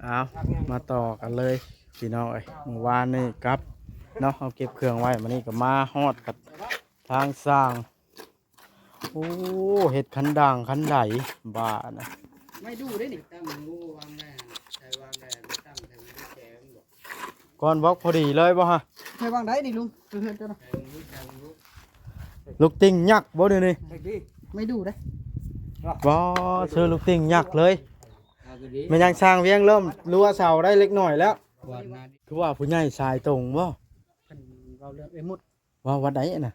ເອົາ ມາຕໍ່ກັນເລີຍພີ່ນ້ອງເອີຍ. ມື້ວານນີ້ກັບເນາະ ເຮົາເກັບເຄື່ອງໄວ້ ມື້ນີ້ກໍມາຮອດກັບທາງຊ່າງ. ໂອ້ ເຮັດຄັນດາງຄັນໄດບາດນະ. ໄມ້ດູ່ເດ້ນີ້ ຕັ້ງຢູ່ວາງໄດ້ ໃສ່ວາງໄດ້ ຕັ້ງແຖວນີ້ແຈມບໍ່. ກ່ອນບອກພໍດີເລີຍບໍ່ຮະ? ໃສ່ວາງໄດ້ນີ້ລຸງ ເຮືອນເຈົ້ານະ. ລູກຕິ່ງຍັກບໍ່ເດນີ້? ໄມ້ດູ່ເດ້. ບໍ່ ຊື້ລູກຕິ່ງຍັກເລີຍ. ແມ່ນຫຍັງຊ່າງວຽງ ເລີ່ມລົວເສົາໄດ້ເລັກນ້ອຍແລ້ວ. ຄືວ່າຜູ້ໃຫຍ່ສາຍຕົງບໍ່? ເພິ່ນເວົ້າເລື່ອງເອື້ອຍມຸດ. ເວົ້າວັດໃດນະ?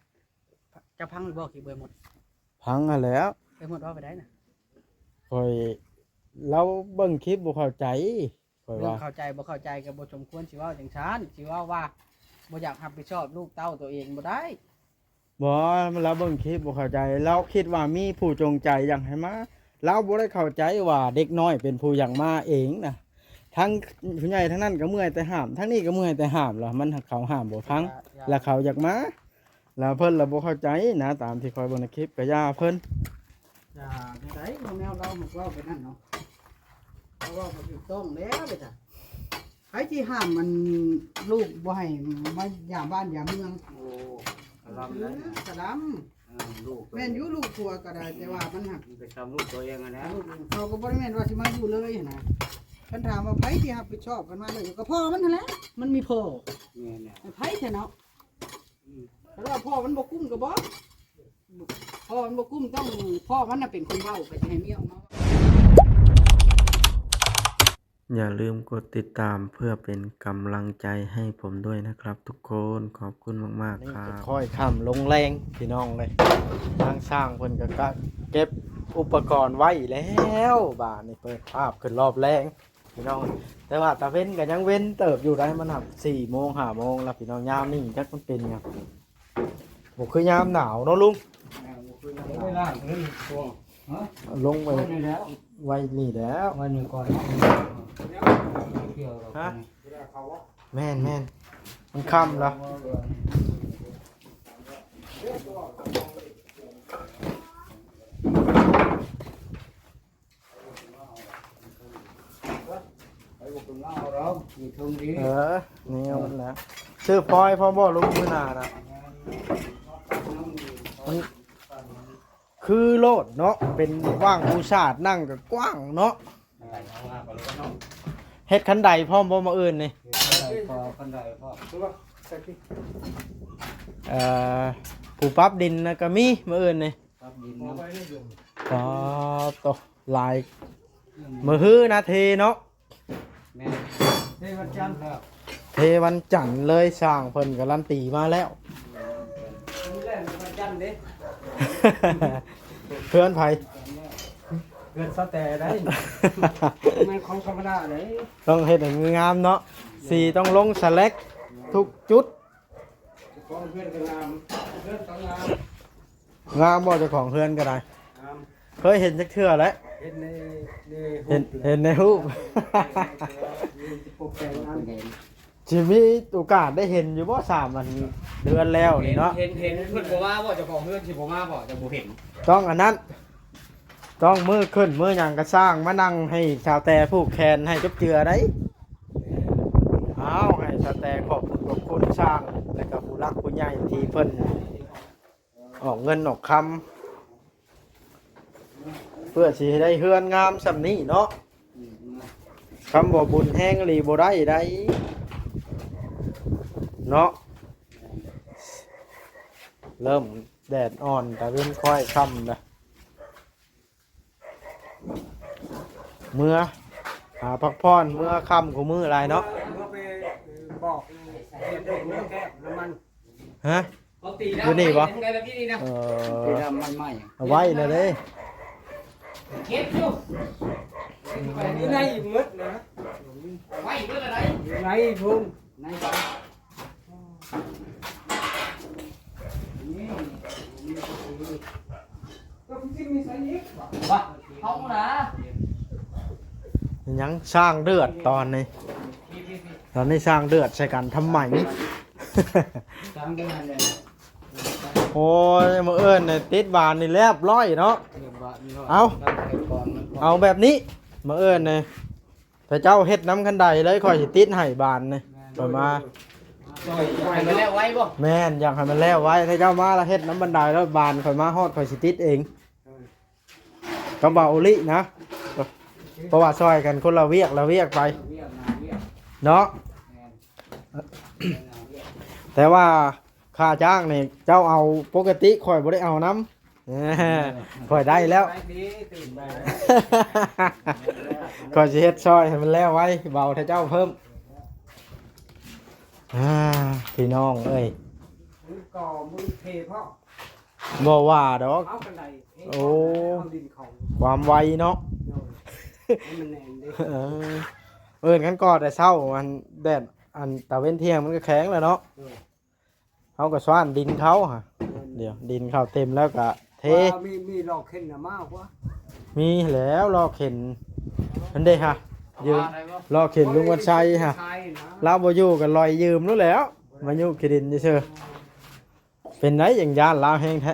ເຈົ້າຟັງຢູ່ບໍ່ຄລິບເອື້ອຍມຸດ? ຟັງຫັ້ນແຫຼ້ວ. ເອື້ອຍມຸດເວົ້າໄປໄດ້ນະ? ຂ້ອຍ ລາວເບິ່ງຄລິບບໍ່ເຂົ້າໃຈ. ຂ້ອຍວ່າ ເລື່ອງເຂົ້າໃຈບໍ່ເຂົ້າໃຈກໍບໍ່ສົມຄວນຊິເວົ້າຈັ່ງຊັ້ນ ຊິເວົ້າວ່າບໍ່ຢາກຮັບຜິດຊອບລູກເຕົ້າຕົວເອງບໍ່ໄດ້. ບໍ່ ລາວເບິ່ງຄລິບບໍ່ເຂົ້າໃຈ ລາວຄິດວ່າມີຜູ້ຈົງໃຈຢາກໃຫ້ມາ. ລາວບໍ່ໄດ້ເຂົ້າໃຈວ່າເດັກນ້ອຍເປັນຜູ້ຢາກມາເອງນະ. ທັງຜູ້ໃຫຍ່ທາງນັ້ນກໍເມື່ອຍແຕ່ຫ້າມ ທາງນີ້ກໍເມື່ອຍແຕ່ຫ້າມ ລະມັນ ເຂົາຫ້າມບໍ່ຟັງ ລະເຂົາຢາກມາ. ລະເພິ່ນລະບໍ່ເຂົ້າໃຈນະ ຕາມທີ່ຂ້ອຍເບິ່ງໃນຄລິບ ກະຢ່າເພິ່ນ. ຢ່າແນວໃດ ແນວລາວມັກເວົ້າໄປນັ້ນເນາະ ເຮົາເວົ້າບໍ່ຖືກຕ້ອງແລ້ວເດ. ໃຜຊິຫ້າມມັນ ລູກບໍ່ໃຫ້ມາຢາມບ້ານຢາມເມືອງ? ໂອ້ ກະລຳເດ້ ກະລຳ. ເອີ ລູກ ແມ່ນຢູ່ ລູກຜົວກໍໄດ້ ແຕ່ວ່າມັນຫາກ ໄປຊຳລູກຕົວເອງຫັ້ນແຫຼະ. ລູກເຂົາກໍບໍ່ໄດ້ແມ່ນວ່າຊິມາຢູ່ເລີຍຫັ້ນນະ. ຄັນຖາມວ່າໃຜຊິຮັບຜິດຊອບກັນມາເລີຍ ກໍພໍ່ມັນຫັ້ນແຫຼະ ມັນມີພໍ່. ແມ່ນແຫຼະ ໃຜແທ້ເນາະ. ອືມ ຄັນວ່າພໍ່ມັນບໍ່ກຸ້ມກໍບອກ ພໍ່ມັນບໍ່ກຸ້ມ ຕ້ອງພໍ່ມັນນະເປັນຄົນເວົ້າ ກໍຈະໃຫ້ເມຍອອກມາເວົ້າ. ຢ່າລືມກົດຕິດຕາມເພື່ອເປັນກຳລັງໃຈໃຫ້ຜົມດ້ວຍນະຄັບທຸກຄົນ. ຂອບຄຸນມາກໆ ນີ້ ຄັບ. ຄ່ອຍຄ່ຳລົງແລງພີ່ນ້ອງເອີຍ ທາງຊ່າງເພິ່ນກໍ ກະເກັບອຸປະກອນໄວ້ແລ້ວ. ບາດນີ້ເປີດພາບຂຶ້ນຮອບແລງພີ່ນ້ອງ ແຕ່ວ່າຕາເວັນກໍຍັງເວັນເຕີບຢູ່ໄດ໋. ມັນຫາກສີ່ໂມງຫ້າໂມງແລ້ວພີ່ນ້ອງ ຍາມນີ້ຈັກມັນເປັນຫຍັງ. ບໍ່ຄືຍາມໜາວເນາະລຸງ. ແມ່ນ ບໍ່ຄືຍາມໜາວ. ໄວ້ລ້າງເງິນພວກ ຮະ? ລົງໄວ້ ໄວ້ນີ້ແລ້ວ ໄວ້ນີ້ແລ້ວ ໄວ້ນີ້ກ່ອນເນາະ. ບໍ່ກ່ຽວດອກ. ຮະ? ແມ່ນໆ ມັນຄ່ຳລະ. ເອີ ນີ້ມັນນະ ຊື້ຟອຍພ້ອມບໍ່ລຸງ ມື້ໜ້ານະ? ມັນຄືໂລດເນາະ ເປັນຫວ່າງປູສາດ ນັ່ງກໍກວ້າງເນາະ. ເຮັດຄັນໄດພ້ອມບໍ່ມື້ອື່ນນີ້? ເຮັດຄັນໄດພໍ ຄັນໄດພໍ. ເອີ ຜູ້ປັບດິນນະກໍມີມື້ອື່ນນີ້. ປັບດິນເນາະ. ອໍ ໂຕ ຫຼາຍ ອືມ ມື້ຮືນນະເທເນາະ. ແມ່ນ ເທວັນຈັນ ເທວັນຈັນເລີຍ ຊ່າງເພິ່ນກາລັນຕີມາແລ້ວ. ມື້ແລກວັນຈັນເດ້. ເຮືອນໃຜ? ເຮືອນສາວແຕ່ໄດ໋. ແມ່ນຂອງທຳມະດາເດ້. ຕ້ອງເຮັດໃຫ້ມັນງາມເນາະ. ແມ່ນ ສີຕ້ອງລົງສະແລັກທຸກຈຸດ. ຂອງເຮືອນກໍງາມ ເຮືອນກໍງາມ. ງາມບໍ່ເຈົ້າຂອງເຮືອນກໍໄດ້? ງາມ. ເຄີຍເຫັນຈັກເທື່ອແລ້ວ? ເຫັນໃນ ໃນຮູບ ເຫັນ ເຫັນໃນຮູບ. ຊິມີໂອກາດໄດ້ເຫັນຢູ່ບໍ່ ສາມອັນເດືອນແລ້ວນີ້ເນາະ? ເຫັນ ເຫັນ ເພິ່ນບໍ່ມາບໍ່ ເຈົ້າຂອງເຮືອນຊິບໍ່ມາບໍ່ ເຈົ້າບໍ່ເຫັນ. ຕ້ອງອັນນັ້ນ ຕ້ອງມື້ຂຶ້ນມື້ຫຍັງກໍຊ່າງມານັ່ງໃຫ້ສາວແຕ່ຜູກແຂນໃຫ້ຈົບເຈືອໄດ໋. ອ້າວ ໃຫ້ສາວແຕ່ຂອບບຸນຂອບຄຸນຊ່າງ ແລະກໍຜູ້ຫຼັກຜູ້ໃຫຍ່ທີ່ເພິ່ນ ອອກເງິນອອກຄຳ ເພື່ອຊິໃຫ້ໄດ້ເຮືອນງາມສ່ຳນີ້ເນາະ. ອືມ ຄຳບໍ່ບຸນແຮງອີ່ຫຼີບໍ່ໄດ້ໃດ໋ເນາະ. ເລີ່ມແດດອ່ອນ ຕາເວັນຄ້ອຍຄ່ຳລະ. ເມືອຫາພັກຜ່ອນ ເມືອຄ່ຳກວ່າມື້ຫຼາຍເນາະ. ເມືອໄປບອກເຮັດເລື່ອງແກ້ວນ້ຳມັນ. ຮະ? ຢູ່ນີ້ບໍ່? ເອີ ເອົາໄວ້ແລ້ວເດ້. ເກັບຢູ່ ຢູ່ໃນໝົດນະ. ໄວ້ເບິດລະໄດ໋. ຢູ່ໃນພຸ້ນ ໃນ ຫຍັງຊ່າງເດືອດຕອນນີ້ ຕອນນີ້ຊ່າງເດືອດໃສ່ກັນທຳໄມ? ໂອ້ຍ ມື້ອື່ນນີ້ຕິດບານນີ້ລຽບຮ້ອຍເນາະ. ເອົາ ເອົາແບບນີ້ ມື້ອື່ນນີ້ ຖ້າເຈົ້າເຮັດນຳຄັນໄດເລີຍ ຂ້ອຍຊິຕິດໃຫ້ບານນີ້. ແມ່ນ ຂ້ອຍມາ ຊ່ອຍໃຫ້ມັນແລ້ວໄວບໍ່? ແມ່ນ ຢາກໃຫ້ມັນແລ້ວໄວ. ຖ້າເຈົ້າມາລະເຮັດນຳບັນໄດແລ້ວ ບານຂ້ອຍມາຮອດ ຂ້ອຍຊິຕິດເອງ ເອີ ກັບບ່າວໂອລິນະ. ເພາະວ່າຊ່ອຍກັນຄົນລະວຽກລະວຽກໄປ ວຽກນະວຽກ ເນາະ. ແມ່ນ ແຕ່ວ່າຄ່າຈ້າງນີ້ເຈົ້າເອົາປົກກະຕິ ຂ້ອຍບໍ່ໄດ້ເອົານຳ. ເອີ ຂ້ອຍໄດ້ແລ້ວ ໄດ້ດີ ຕື່ມໄດ້ ຂ້ອຍຊິເຮັດຊ່ອຍໃຫ້ມັນແລ້ວໄວ ເບົາຖ້າເຈົ້າເພີ່ມ. ອ່າ ພີ່ນ້ອງເອີຍ ມື້ກໍມື້ເພເພາະ ບໍ່ວ່າດອກ ເອົາກັນໄດ້ເພ ໂອ້ ເອົາດິນເຂົ້າ ຄວາມໄວເນາະ ໂດຍ ໃຫ້ມັນແໜ້ນເດ້. ເອີ ເອີ້ນກັນກໍແຕ່ເຊົ້າ ອັນແດດ ອັນຕາເວັນທ່ຽງມັນກໍແຂງແລ້ວເນາະ ໂດຍ. ເຮົາກໍຊ້ອນດິນເຂົາຫະ ແມ່ນ ດຽວດິນເຂົາເຕັມແລ້ວກໍເທ ວ່າມີ ມີລໍ້ເຂັນນະມາກວ່າ ມີແລ້ວລໍ້ເຂັນ ນັ້ນເດ້ຫະ ຢືມ ວ່າໄດ້ບໍ່? ລໍ້ເຂັນລຸງວັນໄຊຫະ ໃຊ່ນະ ລາວບໍ່ຢູ່ກໍລອຍຢືມໂລດແຫຼ້ວ ມາຍຸຂີ້ດິນຊື່ໆ. ເປັນໄດ ຈັ່ງຢ້ານລາວແຮງແທ້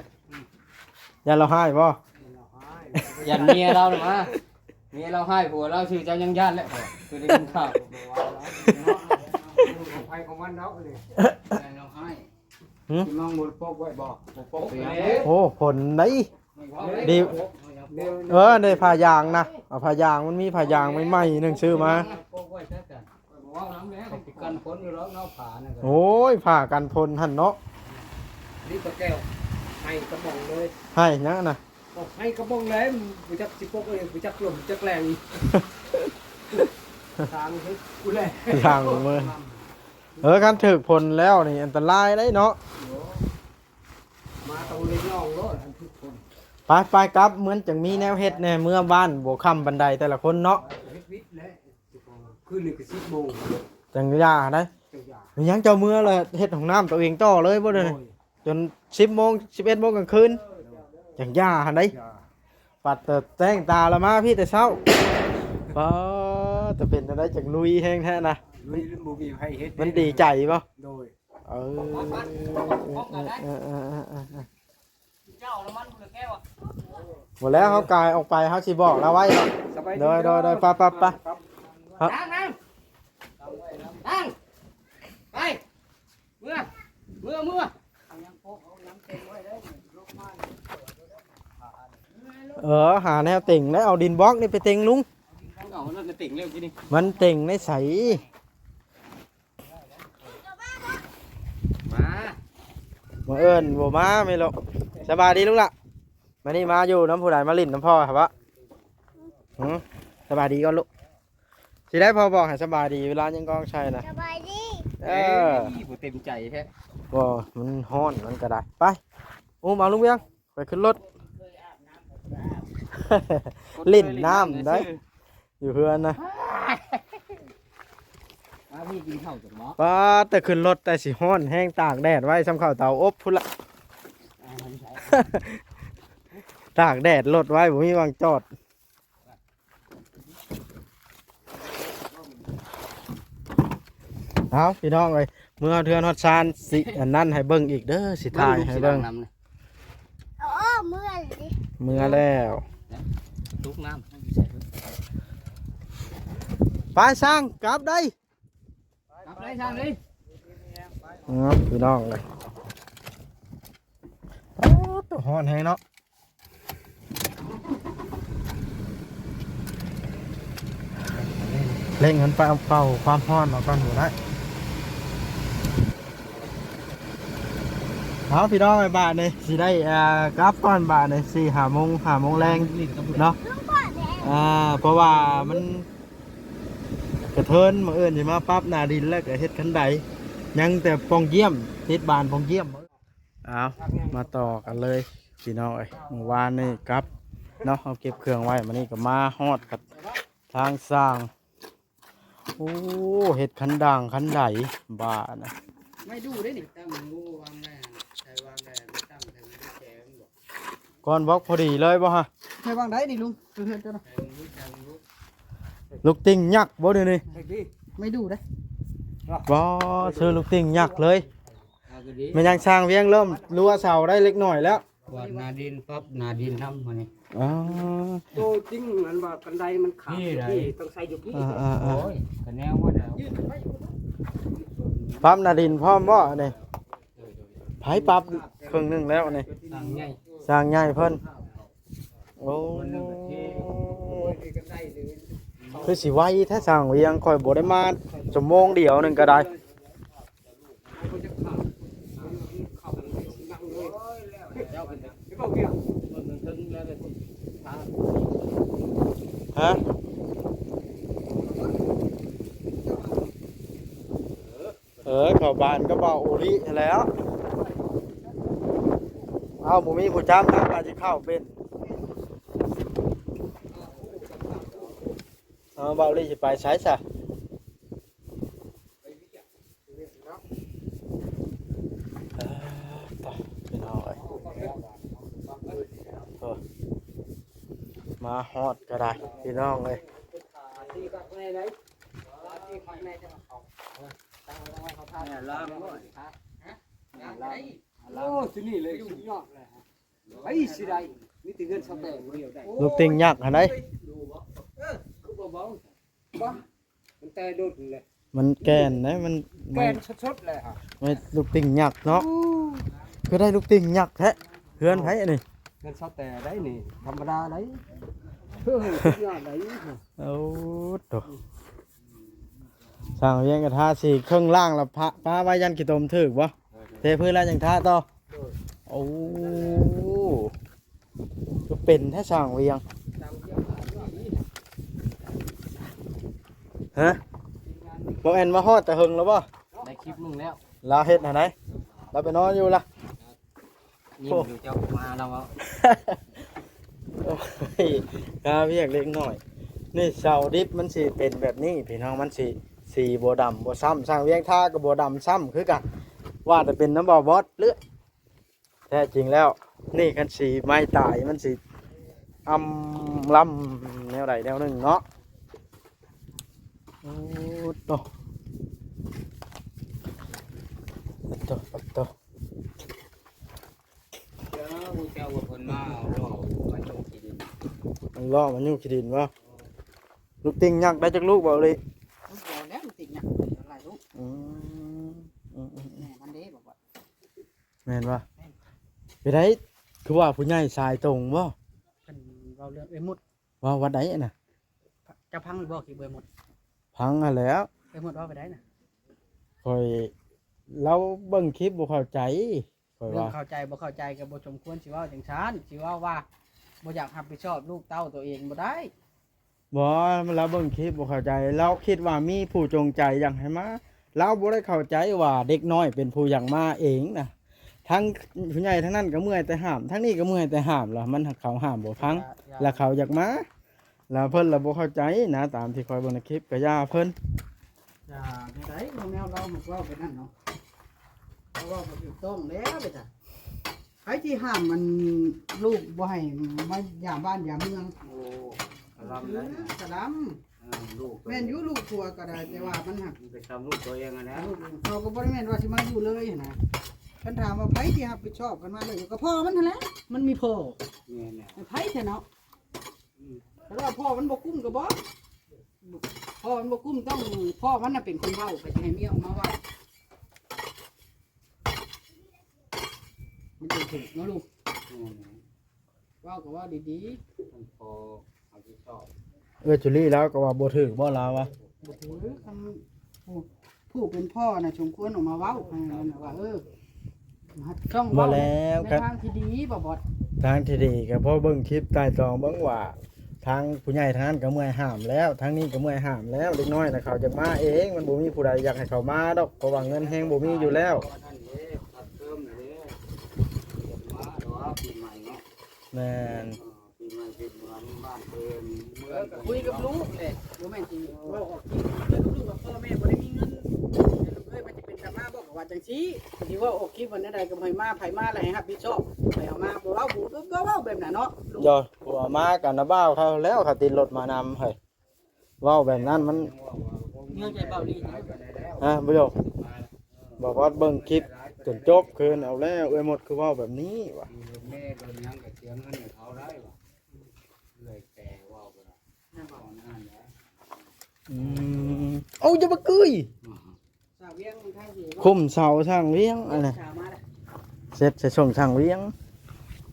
ຢ້ານລາວຮ້າຍບໍ່? ຢ້ານເມຍລາວນະມາ ເມຍລາວຮ້າຍ ຜົວລາວຊື່ ເຈົ້າຍັງຢ້ານແຫຼະ ຄືໄດ້ຍິນຂ່າວ ບໍ່ວ່າລາວເນາະ ຂອງໃຜຂອງມັນດອກນີ້ ຢ້ານລາວຮ້າຍ. ຫືມ? ຊິມາບໍ່ໄດ້ປົກໄວ້ບໍ່? ບໍ່ປົກເປັນຫຍັງ ໂອ້ ຝົນໄດ໋ ດີ ເອີ ໃນຜ້າຢາງນະ ເອົາຜ້າຢາງ ມັນມີຜ້າຢາງໃໝ່ໆໜັງສືມາ ປົກໄວ້ຊະກັນ ຂ້ອຍບໍ່ເວົ້ານຳແລ້ວ ຊິກັນຝົນຢູ່ດອກເນາະ ຜ້ານັ້ນກໍ ໂອ້ຍ ຜ້າກັນຝົນຫັ້ນເນາະ ນີ້ປາແກ້ວ ໃຫ້ກະບອງເລີຍ ໃຫ້ຫຍັງນະ? ເອົາໃຫ້ກະບອງແລ້ວ ບໍ່ຈັກຊິປົກເອີຍ ບໍ່ຈັກລົມຈັກແລງ ສ້າງເຮັດກູແລ ສ້າງເມີ ເອີ ຄັນຖືກຝົນແລ້ວນີ້ອັນຕະລາຍໄດ໋ເນາະ ມາຕ້ອງໄດ້ຍອງໂລດ ຄັນຖືກຝົນ ໄປໆ ກັບ ມັນຈັ່ງມີແນວເຮັດແດ່ ເມືອບ້ານບໍ່ຄ່ຳປານໃດແຕ່ລະຄົນເນາະ ເຮັດວິດແຫຼະ ຄືນນີ້ກໍສິບໂມງ ຈັ່ງຢ່າໄດ໋ ຈັ່ງຢ່າ ແມ່ນຫຍັງເຈົ້າເມືອລະເຮັດຫ້ອງນ້ຳຕົວເອງຕໍ່ເລີຍບໍ່ເດ? ໂດຍ ຈົນສິບໂມງ ສິບເອັດໂມງກາງຄືນ ຈັ່ງຢ່າຫັ້ນໃດ໋ ຢ່າ ປັດແຕ່ແຈ້ງຕາລະມາພີ້ແຕ່ເຊົ້າ ປາດ ແຕ່ເປັນຈັ່ງໃດຈັ່ງລຸຍແຮງແທ້ນະ ລຸຍ ບໍ່ມີໃຜເຮັດ ມັນດີໃຈບໍ່? ໂດຍ ເອີ ເອີ ເອີ ເອີ ເອີ ເອີ ເຈົ້າລະມັນຜູ້ລະແກ້ວອະ ບໍ່ແລ້ວ ເຮົາກາຍອອກໄປ ເຮົາຊິບອກລາວໄວ້ເນາະ ສະບາຍດີ ໂດຍ ໂດຍ ໂດຍ ໄປ ໄປ ໄປ ນັ່ງ ນັ່ງ ນັ່ງ ໄປ ເມືອ ເມືອ ເມືອ ເອີ ຫາແນວເຕັງແລ້ວ ເອົາດິນບລັອກນີ້ໄປເຕັງລຸງ ເອົານັ້ນເຕັງແລ້ວ ມັນເຕັງໃນໃສ? ມາ ມາເອີ້ນບໍ່ມາແມ່ນລະ ສະບາຍດີລູກລະ ມານີ້ມາຢູ່ນຳຜູ້ໃດ ມາຫຼິ້ນນຳພໍ່ຫະວະ? ຫື ສະບາຍດີກ່ອນລູກ ຊິໄດ້ພໍ່ບອກໃຫ້ສະບາຍດີ ເວລາຍັງກ້ອງໃສ່ນະ ສະບາຍດີ ເອີ ເອີຍ ບໍ່ເຕັມໃຈແທ້ ບໍ່ ມັນຮ້ອນ ມັນກໍໄດ້ ໄປ ອຸ້ມເອົາລຸງວຽງ ໄປຂຶ້ນລົດ ຫຼິ້ນນ້ຳໄດ໋ ຢູ່ເຮືອນນະ ມາພີ່ກິນເຂົ້າຈັກໝໍ້ ປາດ ແຕ່ຂຶ້ນລົດແຕ່ຊິຮ້ອນແຮງ ຕາກແດດໄວ້ສ່ຳເຂົ້າເຕົາອົບພຸ້ນລະ ຕາກແດດລົດໄວ້ ບໍ່ມີບ່ອນຈອດ. ເອົາ ພີ່ນ້ອງເອີຍ ເມືອເຮືອນຮອດຊານ ຊິອັນນັ້ນໃຫ້ເບິ່ງອີກເດີ ຊິຖ່າຍໃຫ້ເບິ່ງ ໂອ້ ເມືອເລີຍ ເມືອແລ້ວ ຕຸກນ້ຳ ໄປຊ່າງ ກັບໄດ໋ ກັບໄດ້ຊ່າງເລີຍ ເອົາ ພີ່ນ້ອງເອີຍ ໂອ້ ຮ້ອນແຮງເນາະ. ເລັ່ງມັນໄປເອົາເປົ່າຄວາມຮ້ອນອອກກ່ອນບໍ່ໄດ້ ເອົາ ພີ່ນ້ອງເອີຍ ບາດນີ້ຊິໄດ້ ອ່າ ກັບກ່ອນ ບາດນີ້ ສີ່ຫ້າໂມງ ຫ້າໂມງແລງເນາະ ອ່າ ເພາະວ່າມັນກະເທີນ ມື້ອື່ນຊິມາປັບໜ້າດິນ ແລ້ວກະເຮັດຄັນໄດ ຍັງແຕ່ປ່ອງຢ້ຽມ ຕິດບານປ່ອງຢ້ຽມ. ເອົາ ມາຕໍ່ກັນເລີຍພີ່ນ້ອງເອີຍ ມື້ວານນີ້ກັບເນາະ ເຮົາເກັບເຄື່ອງໄວ້ ມື້ນີ້ກໍມາຮອດກັບທາງຊ່າງ ໂອ້ ເຮັດຄັນດາງຄັນໄດ ບາດນະ ໄມ້ດູ່ເດ້ນີ້ ຕັ້ງຮູ້ວາງໄດ້ ໃຊ້ວາງໄດ້ ໄປຕັ້ງໃສ່ໄວ້ແຈມັນບໍ່ ກ່ອນບອກພໍດີເລີຍບໍ່ຮະ ໃຊ້ວາງໄດ້ນີ້ລຸງ ເຮືອນເຈົ້ານະ ໃຊ້ວາງ ລູກຕິ່ງຍັກບໍ່ນີ້ນີ້ ໄມ້ດູ່ເດ້ ບໍ່ ຊື້ລູກຕິ່ງຍັກເລີຍ. ແມ່ນຫຍັງຊ່າງວຽງເລີ່ມລົວເສົາໄດ້ເລັກນ້ອຍແລ້ວ ກວາດໜ້າດິນ ປັບໜ້າດິນນຳ ມື້ນີ້. ອໍ ໂຕຈິງ ອັນວ່າກັນໄດມັນຂາດຢູ່ພີ້ ຕ້ອງໃສ່ຢູ່ພີ້. ໂອ້ຍ ກະແນວໝົດແລ້ວ. ປັບໜ້າດິນພ້ອມບໍ່ນີ້? ໃຜປັບເຄິ່ງໜຶ່ງແລ້ວນີ້? ຊ່າງໃຫຍ່ ຊ່າງໃຫຍ່ເພິ່ນ. ໂອ້ຍ ຄືຊິໄວແທ້ຊ່າງວຽງ ຂ້ອຍບໍ່ໄດ້ມາຊົ່ວໂມງດຽວໜຶ່ງກະໄດ້. ຮະ? ເອີ ເຂົ້າບ້ານກັບບ່າວໂອລິຫັ້ນແຫຼ້ວ. ເອົ້າ ບໍ່ມີຜູ້ຈຳນຳ ວ່າຊິເຂົ້າເປັນ. ເອົາ ບ່າວໂອລິຊິໄປໃສຊະ? ເອີ ຕາຍ ພີ່ນ້ອງເອີຍ ໂອ້ ມາຮອດກະໄດ້ ພີ່ນ້ອງເອີຍ. ໂອ້ ຊິນີ້ເລີຍ ສຸດຍອດເລີຍ. ໄປຊິໄດ້ ມີແຕ່ເຮືອນຊາວແຕ່ຜູ້ດຽວໄດ້. ລູກຕິ່ງຍັກຫັ້ນໃດ. ເອີ ຄືບໍ່ເວົ້າ ບໍ່ ມັນແຕ່ດົນແຫຼະ ມັນແກ່ນເດ້ ມັນ ແກ່ນສົດໆເລີຍ. ແມ່ນລູກຕິ່ງຍັກເນາະ. ຄືໄດ້ລູກຕິ່ງຍັກແທ້ ເຮືອນໃຜອັນນີ້? ເຮືອນຊາວແຕ່ໃດນີ້ ທຳມະດາໃດ. ເອີ ສຸດຍອດໃດ. ໂອ້ ໂຕ ຊ່າງວຽງກະທາສີເຄື່ອງລ້າງລະປະ ປະໄວ້ ຢ້ານຂີ້ຕົມຖືກບໍ່? ເທພື້ນແລ້ວຈັ່ງທາຕໍ່. ໂອ້ ຄືເປັນແທ້ຊ່າງວຽງ. ຮະ ບໍ່ແມ່ນມາຮອດແຕ່ເຫິງແລ້ວບໍ່? ໄດ້ຄລິບໜຶ່ງແລ້ວ. ລາວເຮັດຫັ້ນໃດ? ລາວໄປນອນຢູ່ລະ. ຍິ້ມຢູ່ ເຈົ້າມາແລ້ວເວົ້າ. ໂອ້ຍ ຫາວຽກເລັກນ້ອຍ. ນີ້ເສົາດິບມັນຊິເປັນແບບນີ້ ພີ່ນ້ອງ ມັນຊິ ສີບໍ່ດຳບໍ່ຊ້ຳ ຊ່າງວຽງທາກະບໍ່ດຳຊ້ຳຄືກັນ ວ່າແຕ່ເປັນນຳບ່າວບອດເລືອກ. ແທ້ຈິງແລ້ວນີ້ ຄັນສີໄມ້ຕາຍມັນຊິອຳລຳແນວໃດແນວໜຶ່ງເນາະ. ໂອ້ ໂຕ ໂຕ ໂຕ ເຈົ້າ ເຈົ້າວ່າເພິ່ນມາເອົາລໍ້ມາໂຍກຂີ້ດິນ ມັນລໍ້ມາໂຍກຂີ້ດິນບໍ່? ລູກຕິ່ງຍັກໄດ້ຈັກລູກບໍ່ເລີຍ? ລູກດຽວແລ້ວ ລູກຕິ່ງຍັກຫຼາຍລູກ. ອືມ ອືມໆໆ ແມ່ມັນເດ້ ບອກວ່າ ແມ່ນບໍ່? ແມ່ນ. ໄປໄດ້ ຄືວ່າຜູ້ໃຫຍ່ສາຍຕົງບໍ່? ເພິ່ນເວົ້າເລື່ອງເອື້ອຍມຸດ. ເວົ້າວັດໃດຫັ້ນນະ? ເຈົ້າຟັງຢູ່ບໍ່ຄລິບເອື້ອຍມຸດ? ຟັງຫັ້ນແຫຼ້ວ. ເອື້ອຍມຸດເວົ້າໄປໄດ້ນະ? ຂ້ອຍ ລາວເບິ່ງຄລິບບໍ່ເຂົ້າໃຈ. ຂ້ອຍວ່າ ເລື່ອງເຂົ້າໃຈບໍ່ເຂົ້າໃຈກໍບໍ່ສົມຄວນຊິເວົ້າຈັ່ງຊັ້ນ ຊິເວົ້າວ່າບໍ່ຢາກຮັບຜິດຊອບລູກເຕົ້າຕົວເອງບໍ່ໄດ້. ບໍ່ ລາວເບິ່ງຄລິບບໍ່ເຂົ້າໃຈ ລາວຄິດວ່າມີຜູ້ຈົງໃຈຢາກໃຫ້ມາ ລາວບໍ່ໄດ້ເຂົ້າໃຈວ່າເດັກນ້ອຍເປັນຜູ້ຢາກມາເອງນະ. ທັງຜູ້ໃຫຍ່ທາງນັ້ນກໍເມື່ອຍແຕ່ຫ້າມ ທາງນີ້ກໍເມື່ອຍແຕ່ຫ້າມ ລະມັນ ເຂົາຫ້າມບໍ່ຟັງ ລະເຂົາຢາກມາ. ລະເພິ່ນລະບໍ່ເຂົ້າໃຈນະ ຕາມທີ່ຂ້ອຍເບິ່ງໃນຄລິບ ກະຢ່າເພິ່ນ. ຢ່າແນວໃດ ເວົ້າແນວລາວມັກເວົ້າໄປນັ້ນເນາະ ເຮົາເວົ້າບໍ່ຖືກຕ້ອງແລ້ວເດ້. ໃຜທີ່ຫ້າມມັນ ລູກບໍ່ໃຫ້ມາຢາມບ້ານຢາມເມືອງ? ໂອ້ ກະລຳ ເອີ ໄດ້ນະ ກະລຳ. ເອີ ລູກ ແມ່ນຢູ່ ລູກຜົວກະໄດ້ ແຕ່ວ່າມັນຫາກ ໄປຊຳລູກຕົວເອງຫັ້ນແຫຼະ. ລູກເຂົາກໍບໍ່ໄດ້ແມ່ນວ່າຊິມາຢູ່ເລີຍຫັ້ນນະ. ຄັນຖາມວ່າໃຜທີ່ຮັບຜິດຊອບກັນມາເລີຍ ກໍພໍ່ມັນຫັ້ນແຫຼະ ມັນມີພໍ່. ແມ່ນແຫຼະ ໃຜແທ້ເນາະ. ອືມ ຄັນວ່າພໍ່ມັນບໍ່ກຸ້ມກໍບອກ ພໍ່ມັນບໍ່ກຸ້ມ ຕ້ອງພໍ່ມັນນະເປັນຄົນເວົ້າ ໄປຊິໃຫ້ເມຍອອກມາເວົ້າ ມັນຈຶ່ງຖືກເນາະລູກ. ອືມ ເວົ້າກໍເວົ້າດີໆ ຕ້ອງພໍຮັບຜິດຊອບ. ເອື້ອຍຈູລີລາວກໍວ່າບໍ່ຖືກບໍ່ລາວວ່າ ບໍ່ຖືກ. ຄັນຜູ້ ຜູ້ເປັນພໍ່ນະສົມຄວນອອກມາເວົ້າໃຫ້ມັນວ່າ ເອີ ຕ້ອງເວົ້າໃນ ໃນທາງທີ່ດີບໍ່ບອດ? ທາງທີ່ດີກໍພໍເບິ່ງຄລິບໄຕ່ຕອງເບິ່ງວ່າ ທາງຜູ້ໃຫຍ່ທາງນັ້ນກໍເມື່ອຍຫ້າມແລ້ວ ທາງນີ້ກໍເມື່ອຍຫ້າມແລ້ວ. ເດັກນ້ອຍນະເຂົາຢາກມາເອງ ມັນບໍ່ມີຜູ້ໃດຢາກໃຫ້ເຂົາມາດອກ ເພາະວ່າເງິນແຮງບໍ່ມີຢູ່ແລ້ວ. ແມ່ນ. ປີໃໝ່ເປັນເມືອງບ້ານເພິ່ນ ເອີ ເມືອງ ກໍຄຸຍກັບລູກແຫຼະ ບໍ່ແມ່ນຊິເວົ້າອອກຄລິບ ເອີ ລູກວ່າພໍ່ແມ່ບໍ່ໄດ້ມີເງິນ ເອີ ເອີຍ ມັນຈະເປັນຕາມາບໍ່ ກໍວ່າຈັ່ງຊີ້. ຊິເວົ້າອອກຄລິບວ່າແນວໃດກໍໃຫ້ມາ ໃຜມາແລ້ວໃຫ້ຮັບຜິດຊອບ ໃຜເອົາມາ ບໍ່ເວົ້າ ບໍ່ ບໍ່ເວົ້າແບບນັ້ນເນາະ. ໂດຍ ເພາະວ່າມາກັນນະບ່າວເຂົາແລ້ວ ເຂົາຕິດລົດມານຳ ເຮີ້ຍ ເວົ້າແບບນັ້ນມັນ ເງືອໃຈເບົາລີນະ ຮະ ບໍ່ຢອກ ບໍ່ພອດເບິ່ງຄລິບຈົນຈົບຄືນ ເອົາແລ້ວ ເອື້ອຍມົດຄືເວົ້າແບບນີ້ວະ. ແມ່ ເປັນຫຍັງກໍເສຍເງິນໃຫ້ເຂົາໄດ້ວະ ເອື້ອຍແຕ່ເວົ້າກໍໄດ້ ແມ່ນບໍ່? ເວົ້ານັ້ນແຫຼະ ອືມ ເອົາ ຢ່າມາເກີຍ ສາວວຽງທາງທີ່ ຄຸ້ມເສົາສ້າງວຽງ ອັນນັ້ນ ສາວມາແລ້ວ ເຊັດໃສ່ສົ່ງສ້າງວຽງ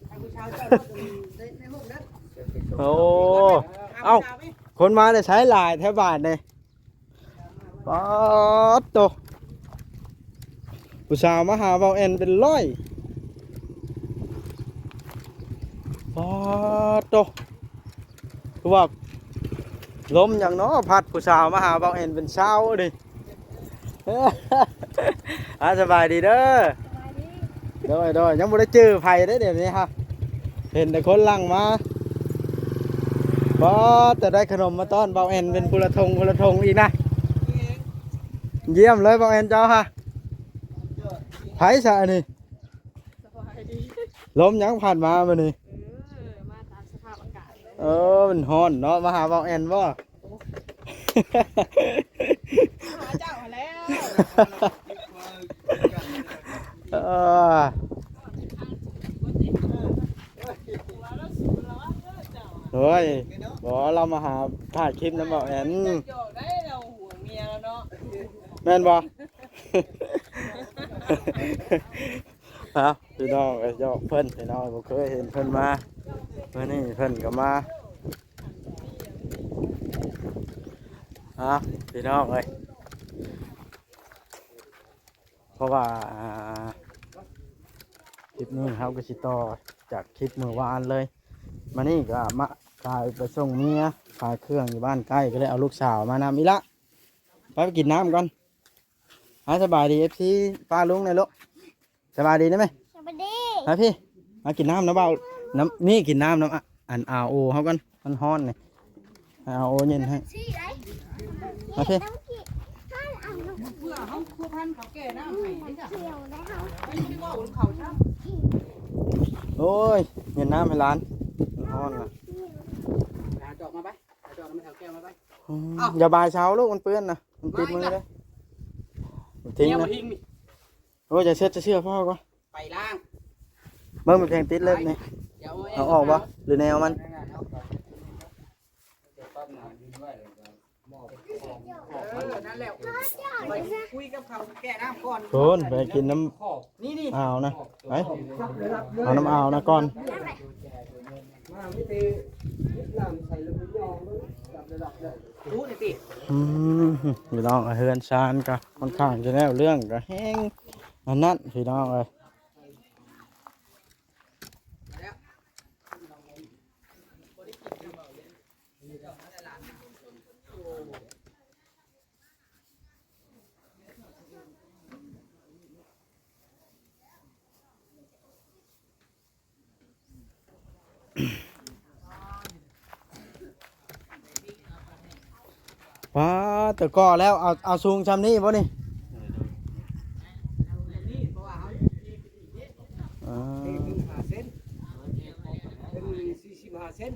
ໃຫ້ຜູ້ສາວເຈົ້າໄດ້ໃນຮູບເດີ ໂອ້ ເອົາ ຄົນມາແຕ່ໃສຫຼາຍແຖວບ້ານນີ້? ປາດໂຕ ຜູ້ສາວມາຫາເວົ້າແອນເປັນຮ້ອຍ ປາດໂຕ ຄືວ່າລົມຫຍັງເນາະ ພັດຜູ້ສາວມາຫາເວົ້າແອນເປັນຊາວນີ້ ອ່າ ສະບາຍດີເດີ ສະບາຍດີ ໂດຍ ໂດຍ ຍັງບໍ່ໄດ້ຈື່ໃຜເດ້ດຽວນີ້ຮະ ເຫັນແຕ່ຄົນຫຼັ່ງມາ ບໍ່ ແຕ່ໄດ້ຂະໜົມມາຕ້ອນເບົາແອນເປັນຜູ້ລະຖົງ ຜູ້ລະຖົງອີກນະ ຢ້ຽມເລີຍເບົາແອນເຈົ້າຮະ ໃຜຊະອັນນີ້ ສະບາຍດີ ລົມຍັງພັດມາມື້ນີ້ ເອີ ມາຕາມສະພາບອາກາດເລີຍ ເອີ ມັນຮ້ອນເນາະ ມາຫາເບົາແອນບໍ່? ໂອ້ ຫາເຈົ້າຫັ້ນແລ້ວ ເອີ ໂອ້ຍ ບໍ່ ລາວມາຫາຖ່າຍຄລິບນຳເບົາແອນ ແມ່ນບໍ່? ເອົາ ພີ່ນ້ອງເອີຍ ຢອກເພິ່ນ ພີ່ນ້ອງ ບໍ່ເຄີຍເຫັນເພິ່ນມາ ມື້ນີ້ເພິ່ນກໍມາ ເອົາ ພີ່ນ້ອງເອີຍ ເພາະວ່າ ອ່າ ຄລິບນີ້ເຮົາກໍຊິຕໍ່ຈາກຄລິບມື້ວານເລີຍ ມານີ້ກໍມາຂາຍ ໄປສົ່ງເມຍ ຂາຍເຄື່ອງຢູ່ບ້ານໃກ້ ກໍເລີຍເອົາລູກສາວມານຳ ອີ່ຫຼະ ໄປ ໄປກິນນ້ຳກ່ອນ ອ່າ ສະບາຍດີ ເອັຟຊີ ປ້າລຸງແດ່ລູກ ສະບາຍດີໄດ້ໄໝ? ສະບາຍດີ ມາພີ່ ມາກິນນ້ຳນຳເບົາ ນຳ ນີ້ ກິນນ້ຳນຳ ອາ ອັນ ອາໂອ ເຮົາກ່ອນ ມັນຮ້ອນນີ້ ອາໂອ ເຢັນໃຫ້ ມາພີ່ ເພື່ອເຮົາພົວພັນເຂົາແກ່ນ້ຳໃຫ້ເດ້ຈ້ະ ເຂົາຍັງບໍ່ໄດ້ເວົ້າເຂົາຊ້ຳ ໂອ້ຍ ເຢັນນ້ຳໃຫ້ຫຼານ ມັນຮ້ອນນະ ເອົາຈອກມາໄປ ເອົາຈອກມາເຖົ້າແກ້ວມາໄປ ອືມ ເອົ້າ ຢ່າບາຍເຊົາລູກ ມັນເປື້ອນນະ ມັນຕິດມືເດ້ ເນວມາຖິ້ມ ມັນຖິ້ມນະ ໂອ້ຍ ຈະເຊັດ ຈະເຊື່ອພໍ່ກ່ອນ ໄປລ້າງ ເບິ່ງມັນແພງຕິດເລັບນີ້ ເອົາອອກບໍ່ ຫຼືແນວມັນ ເອີ ນັ້ນແຫຼະ ໄປຄຸຍກັບເຂົາແກ້ນ້ຳກ່ອນ ໂອ້ນ ໄປກິນນ້ຳ ນີ້ໆ ອ່າວນະ ໄປ ເອົານ້ຳອ່າວນະກ່ອນ ມາມີແຕ່ເຮັດນ້ຳໃສ່ລະບຸຍອງເບິ່ງກັບລະດັບໄດ້ ອືມ ພີ່ນ້ອງ ເຮືອນຊານກໍຄ່ອນຂ້າງຈະແນວເລື່ອງກໍແຮງອັນນັ້ນ ພີ່ນ້ອງເອີຍ ປາດ ແຕ່ກໍແລ້ວ ເອົາ ເອົາສູງຊ່ຳນີ້ບໍ່ນີ້? ເອີ ເອີ ເປັນຫ້າເຊັນ ເປັນສີ່ສິບຫ້າເຊັນ.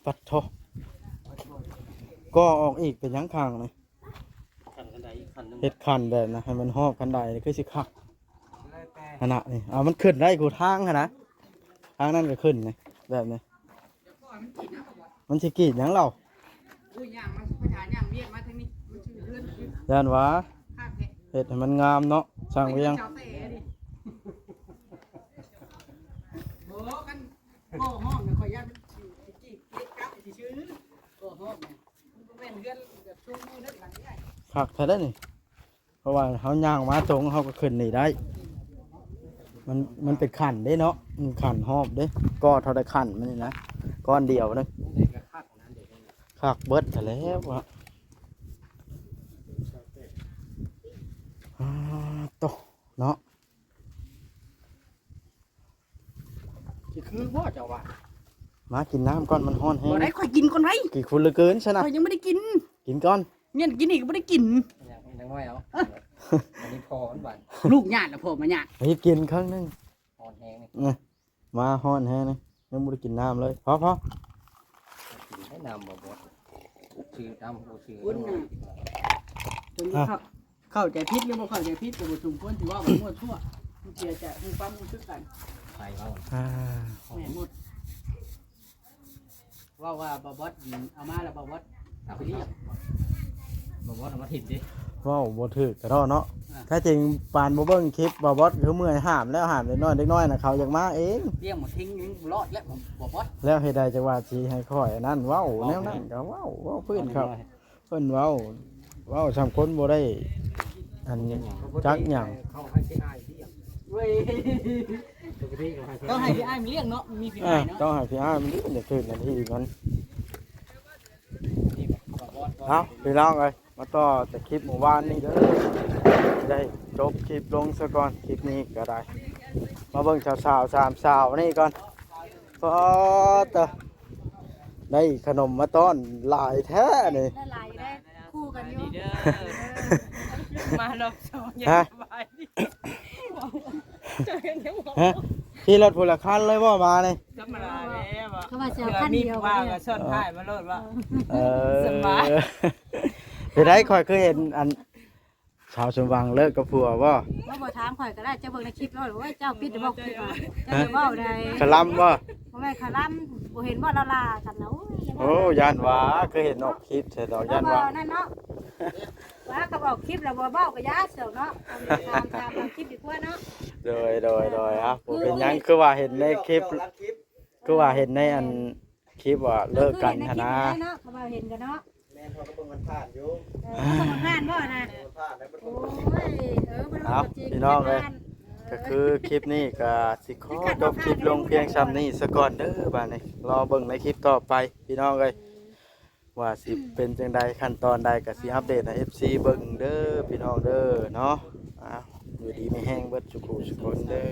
ປັດໂທ ກໍອອກອີກເປັນຫຍັງຂ້າງນີ້ ຂັ້ນບັນໄດອີກຂັ້ນໜຶ່ງ ເຮັດຂັ້ນແບບນະ ໃຫ້ມັນຮອບຂັ້ນໄດນີ້ຄືຊິຄັກ ແລ້ວແຕ່ ຫັ້ນນະ ນີ້ ເອົາ ມັນຂຶ້ນໄດ້ຄູ່ທາງຫັ້ນນະ ທາງນັ້ນກໍຂຶ້ນນີ້ ແບບນີ້ ມັນຊິກຣີດຫຍັງເຫຼົ່າ? ໂອ້ຍ ຍ່າງມາ ພາສາຍ່າງວຽກມາທາງນີ້ ມັນຊື່ເຮືອນ ຢ້ານວ່າ ຄັກແທ້ ເຮັດໃຫ້ມັນງາມເນາະ ສ້າງວຽງ ເຈົ້າແຕ່ນີ້ ໂອ້ ຄັນ ກໍຫ້ອງນະ ຂ້ອຍຢ້ານມັນຊິກຣີດເລັກກັບຊິຊື່ ກໍຫ້ອງນະ ມັນບໍ່ແມ່ນເຮືອນແບບຊຸມມື້ເດີ ຫຼັງໃຫຍ່ ຄັກແທ້ເດ້ນີ້ ເພາະວ່າເຮົາຍ່າງມາຕົງ ເຮົາກໍຂຶ້ນນີ້ໄດ້ ມັນ ມັນເປັນຂັ້ນເດ້ເນາະ ມັນຂັ້ນຮອບເດ້ ກໍເທົ່າໃດຂັ້ນມັນນີ້ນະ ກ້ອນດຽວໜຶ່ງ ຄັກເບິດຫັ້ນແຫຼະ ອາ ໂຕ ເນາະ ຊິຄືບໍ່ເຈົ້າວ່າ ມາກິນນ້ຳກ່ອນ ມັນຮ້ອນແຮງ ບໍ່ໄດ້ ຂ້ອຍກິນກ່ອນໄວ້ ກິນຄຸນເຫຼືອເກີນຊັ້ນນະ ຂ້ອຍຍັງບໍ່ໄດ້ກິນ ກິນກ່ອນ ແມ່ນ ກິນອີກກໍບໍ່ໄດ້ກິນ ຍັງ ຍັງນ້ອຍເອົາ ອັນນີ້ພໍມັນຫວານ ລູກຍາດລະ ພໍມາຍາດ ໃຫ້ກິນເຄິ່ງໜຶ່ງ ຮ້ອນແຮງນີ້ ມາຮ້ອນແຮງນີ້ ຍັງບໍ່ໄດ້ກິນນ້ຳເລີຍ ພໍ ພໍ ກິນໄດ້ນ້ຳບໍ່ ບໍ່ ຊື່ນ້ຳບໍ່ຊື່ ຄົນໜຶ່ງ ເຂົ້າໃຈຜິດຫຼືບໍ່ເຂົ້າໃຈຜິດກໍບໍ່ສົມຄວນຊິເວົ້າໄປມົ້ວທົ່ວ ເສຍໃຈຮູ້ຄວາມຮູ້ສຶກກັນ ໄປເວົ້າ ອ່າ ແມ່ນໝົດ ເວົ້າວ່າບໍ່ບອດເອົາມາແລ້ວບໍ່ບອດເອົາໄປລ້ຽງ ບໍ່ບອດເອົາມາຖິ້ມເດ້ ເວົ້າບໍ່ຖືກກະເນາະ ອ່າ ແທ້ຈິງປານບໍ່ເບິ່ງຄລິບ ບໍ່ບອດຄືເມື່ອຍຫ້າມແລ້ວ ຫ້າມເດັກນ້ອຍ ເດັກນ້ອຍນະເຂົາຢາກມາເອງ ລ້ຽງໝົດທິງຍັງບໍ່ລອດແລ້ວບໍ່ບອດ ແລ້ວເຮັດໃດຈັ່ງວ່າຊິໃຫ້ຂ້ອຍອັນນັ້ນ ເວົ້າແນວນັ້ນກະເວົ້າ ເວົ້າພື້ນເຂົາ ເພິ່ນເວົ້າ ເວົ້າສ່ຳຄົນບໍ່ໄດ້ອັນຈັກຫຍັງ ເຂົາໃຫ້ຊິອ້າຍລ້ຽງ ເວີຍ ຕ້ອງໃຫ້ພີ່ອ້າຍມັນລ້ຽງເນາະ ມີພີ່ອ້າຍເນາະ ຕ້ອງໃຫ້ພີ່ອ້າຍມັນລ້ຽງ ຢ່າຖືກໜ້າທີ່ມັນ ເອົາພີ່ນ້ອງເອີຍ ມາຕໍ່ຈາກຄລິບມື້ວານນີ້ເດີ ໄດ້ຈົບຄລິບລົງຊະກ່ອນ ຄລິບນີ້ກະໄດ້ ມາເບິ່ງສາວໆ ສາມສາວນີ້ກ່ອນ ປາດເຕີ ໄດ້ຂະໜົມມາຕ້ອນຫຼາຍແທ້ນີ້ ໄດ້ຫຼາຍຢູ່ເດ້ ຄູ່ກັນຢູ່ ມາຮອບສອງ ຮະ ສະບາຍດີ ຮະ ຂີ່ລົດຜູ້ລະຄັນເລີຍບໍ່ມານີ້ ທຳມະດາແລ້ວ ເຂົາວ່າຊິເອົາຄັນດຽວ ມີຜູ້ບ່າວກະຊ້ອນທ້າຍມາໂລດວ່າ ເອີ ສະບາຍ ເປັນໃດ ຂ້ອຍຄືເຫັນອັນ ສາວສົມຫວັງເລີກກັບຜົວບໍ່? ບໍ່ ບໍ່ຖາມຂ້ອຍກໍໄດ້ ເຈົ້າເບິ່ງໃນຄລິບໂລດ ໂອ້ຍ ເຈົ້າປິດບໍ່ຄລິບ ເຈົ້າຢ່າເວົ້າໃດ ຄະລຳບໍ່? ບໍ່ແມ່ນຄະລຳ ບໍ່ເຫັນບໍ່ລາວລາກັນນະ ໂອ້ຍ ໂອ້ ຢ້ານວ່າ ຄືເຫັນອອກຄລິບແທ້ດອກ ຢ້ານວ່າ ນັ້ນເນາະ ວ່າກໍອອກຄລິບແລ້ວບໍ່ເວົ້າກໍຢ່າເຊີເນາະ ຖາມ ຖາມ ຖາມຄລິບດີກວ່າເນາະ ໂດຍ ໂດຍ ໂດຍ ອ່ະ ບໍ່ເປັນຫຍັງ ຄືວ່າເຫັນໃນຄລິບ ຄືວ່າເຫັນໃນອັນ ຄລິບວ່າເລີກກັນຫັ້ນນະ ເຂົາເວົ້າເຫັນກັນເນາະ ແມ່ນ ເຂົາກໍເບິ່ງຜ່ານໆຢູ່ ເອີ ເຂົາເບິ່ງຜ່ານບໍ່ນະ ເບິ່ງຜ່ານໆ ໂອ້ຍ ເອີ ເອົາ ພີ່ນ້ອງເອີຍ ກໍຄືຄລິບນີ້ກໍຊິຂໍຈົບຄລິບລົງພຽງຊ່ຳນີ້ສາກ່ອນເດີ ບາດນີ້ລໍເບິ່ງໃນຄລິບຕໍ່ໄປ ພີ່ນ້ອງເອີຍ ວ່າຊິເປັນຈັ່ງໃດ ຂັ້ນຕອນໃດ ກໍຊິອັບເດດໃຫ້ເອັຟຊີເບິ່ງເດີ ພີ່ນ້ອງເດີເນາະ ອ່າ ຢູ່ດີມີແຮງເບິດສູ່ຄູ່ສູ່ຄົນເດີ.